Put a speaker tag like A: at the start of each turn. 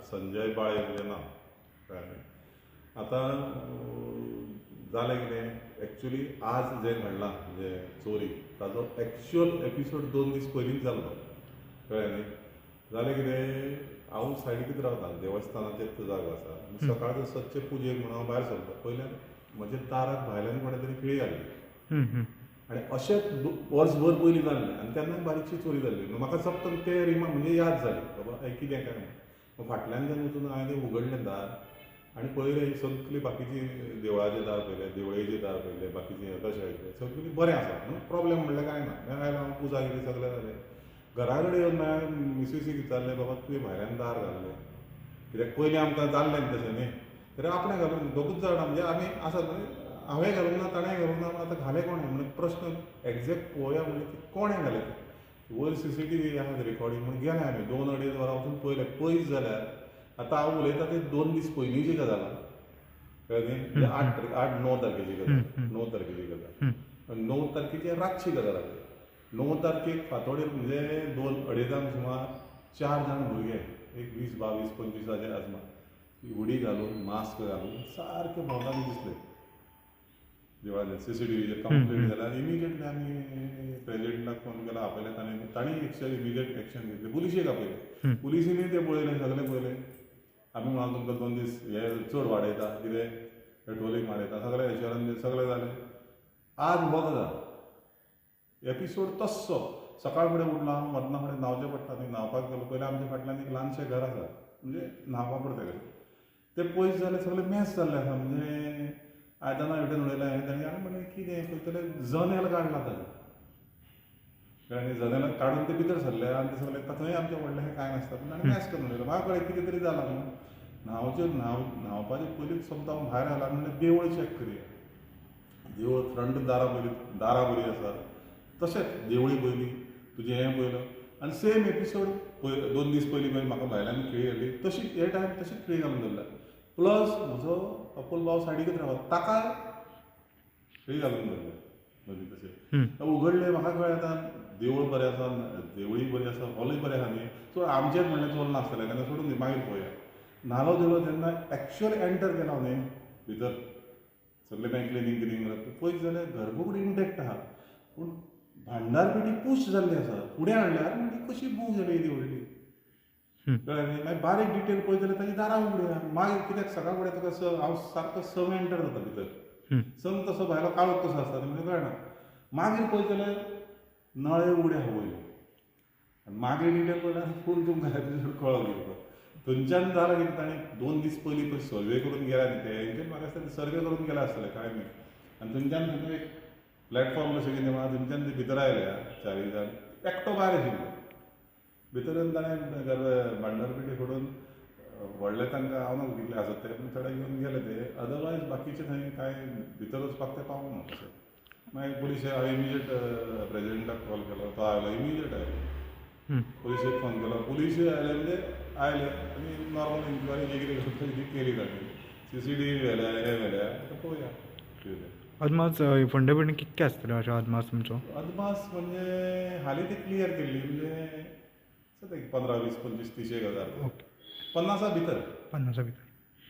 A: संजय बाळे म्हजें नांव, कळ्ळें न्ही. आतां जालें कितें, एक्चुली आज जें घडलां म्हणजे चोरी, ताजो एक्चुअल एपिसोड 2 दीस पयलींच जाल्लो, कळ्ळें न्ही. जालें कितें, हांव सायडीकच रावता, देवस्थानाचेर जागो आसा आनी सकाळचो सदचे पुजेक म्हणून हांव भायर सरलो. पयल्यान म्हज्या दाराक भायल्यान कोणें तरी खिळी घाल्ली.
B: हम्म, हम्म.
A: आनी अशेंच वर्सभर पयलीं जाल्लें आनी तेन्ना बारीकशी चोरी जाल्ली. म्हाका चपकन ते रिमा म्हणजे याद जाली, बाबा हें कितें काय म्हणून. मग फाटल्यान जेन्ना वचून हांवें तें उगडलें दार आनी पळयलें, सगळीं बाकीची देवळाचें दार पळयलें, देवळेचें दार पळयलें, बाकीचीं हेका शाळेचें सगळीं बरें आसा म्हणून प्रॉब्लेम म्हणल्यार कांय ना. मागीर आयलो हांव, पुजा केली, सगळें जालें. घरा कडेन येवन मागीर मिसीसीक विचारलें, बाबा तुवें भायल्यान दार घाल्लें कित्याक? पयलीं आमकां जाल्लें न्ही तशें न्ही, तरी आपणें घालून दोगूच जाणां म्हणजे आमी आसात न्ही, हांवें घालूंक ना, ताणें घालूंक ना. आतां घालें कोणें म्हणून प्रश्न. एग्जॅक्ट पळोवया म्हणजे कोणें घालें तें. वयर सीसीटीव्ही आहा रिकॉर्डिंग म्हणून गेले आमी, 2-2.5 वरां वचून पळयलें. पयस जाल्यार आतां हांव उलयतां ते 2 दीस पयलींची गजाल आहा, कळ्ळें न्ही. म्हणजे 8 तारखे, 8-9 तारखेची गजाल, 9 तारखेची गजाल, 9 तारखेची रातची गजाल आहा. 9 तारखेक फांतोडेर म्हणजे 2-2.5 सुमार चार जाण भुरगे, एक 20, 22, 25 आचे आजमा, हुडी घालून, मास्क घालून सारके भोंवताना दिसले देवळाचे. सीसीटीव्हीचेर कंप्लीट जाल्यार इमिजिएटली आमी प्रेजिडेंटाक फोन केलो, आपयले. ताणें तांणी इमिजिएट एक्शन घेतली. पुलिशेक आपयले, पुलिसींनी ते पळयलें, सगळें पळयलें. आमी म्हणून तुमकां 2 दीस हे चड वाडयता, कितें पेट्रोलिंग वाडयता, सगळें एश्योरन्स सगळें जालें. आज हो गजाल एपिसोड तस्सो. सकाळ फुडें उठलो हांव, वतना फुडें न्हांवचें पडटा न्ही, न्हांवपाक गेलो. पयलीं आमच्या फाटल्यान एक ल्हानशें घर आसा, म्हणजे न्हांवपा पडटा कशें. ते पयस जालें, सगळें मॅस जाल्लें आसा, म्हणजे आयदनां बियदनां उडयल्या हांवें ताणें. आनी म्हणलें कितें, पळयतल्यार जनेल काडलां ताणें, कळ्ळें न्ही. जनेलां काडून ते भितर सरले आनी ते सगळे थंय आमचें व्हडलें कांय नासता, पूण ताणें मॅस करून उडयलें. म्हाका कळ्ळें कितें तरी जालां म्हणून. न्हांवच्यो न्हांव न्हांवपाचे पयलींच सोमतो हांव भायर आयलो आनी म्हणलें देवूळ चॅक करया. देवूळ फ्रंट दारां बरी, दारां बरी आसा. तशेंच देवळी पयली, तुजें हें पयलो आनी सेम एपिसोड पय 2 दीस पयलीं पळय म्हाका भायल्यान खिळी घाल्ली तशी हे टायम तशीच खिळी घालून धरल्या. प्लस म्हजो अपूल भाव सायडीकच रावता, ताका खिळी घालून धरले मदीं तशें. उगडलें, म्हाका कळ्ळें आतां देवूळ बरें आसा, देवळी बरी आसा, हॉलूय बरें आहा न्ही. सो आमचेंच म्हणलें चोर नासतलें तेन्ना, सोडून दी, मागीर पळोवया. न्हालो धुलो तेन्ना एक्चुअल एंटर केलो हांव न्ही भितर, सगळें मागीर क्लिनींग क्लिनींग पळयत जाल्यार गर्भकुडी इंटॅक्ट आहा, पूण भांडार पेटी पूश जाल्ली आसा, फुडें हाडल्यार. म्हणजे कशी मूव जाली येदी व्हडली, कळ्ळें न्ही. मागीर बारीक डिटेल पळयत जाल्यार ताजी दारां उगडी आहा. मागीर कित्याक सकाळ फुडें तुका स हांव सारको 6 एंटर जाता भितर, संक तसो भायलो काळोख कसो आसता म्हणजे कळना. मागीर पळयत जाल्यार नळे उगडे आहा वयले आनी मागीर डिटेल पळयल्यार फूल तुमकां एपिसोड कळ्ळो कितें तो. थंयच्यान जालें कितें, ताणें 2 दीस पयलीं पळय सर्वे करून गेला न्ही ते, हेंचेर म्हाका दिसता सर्वे करून गेला आसतले, कांय न्ही. आनी थंयच्यान थंय एक प्लॅटफॉर्म कशें कितें म्हणा, थंयच्यान ते भितर आयले चारूय जाण, एकटो भायर आशिल्लो. भितर येवन ताणें भांडार पेटी फोडून व्हडले तांकां हांव ना कितले आसत ते, पूण थोडे घेवन गेले ते. अदरवायज बाकीचे थंय कांय भितर वचपाक ते पावूंक ना तशें. मागीर पुलीस, हांवें इमिजिएट प्रेजिडेंटाक कॉल केलो, तो आयलो, इमिजिएट आयलो. पुलिसेक फोन केलो, पुलिसूय आयले. म्हणजे आयले आनी नॉर्मल इन्क्वायरी जे कितें करता ती केली तांणी. सीसीटीव्ही व्हेल्या, हें व्हेल्या, आतां पळोवया कितें तें.
B: अदमास फंड बिंड कितके आसतले अशें अदमास तुमचो?
A: अदमास म्हणजे हालीं ती क्लियर केल्ली, म्हणजे आसत एक 15, 20, 25, 30 एक हजार. 50 भितर.
B: 50 भितर.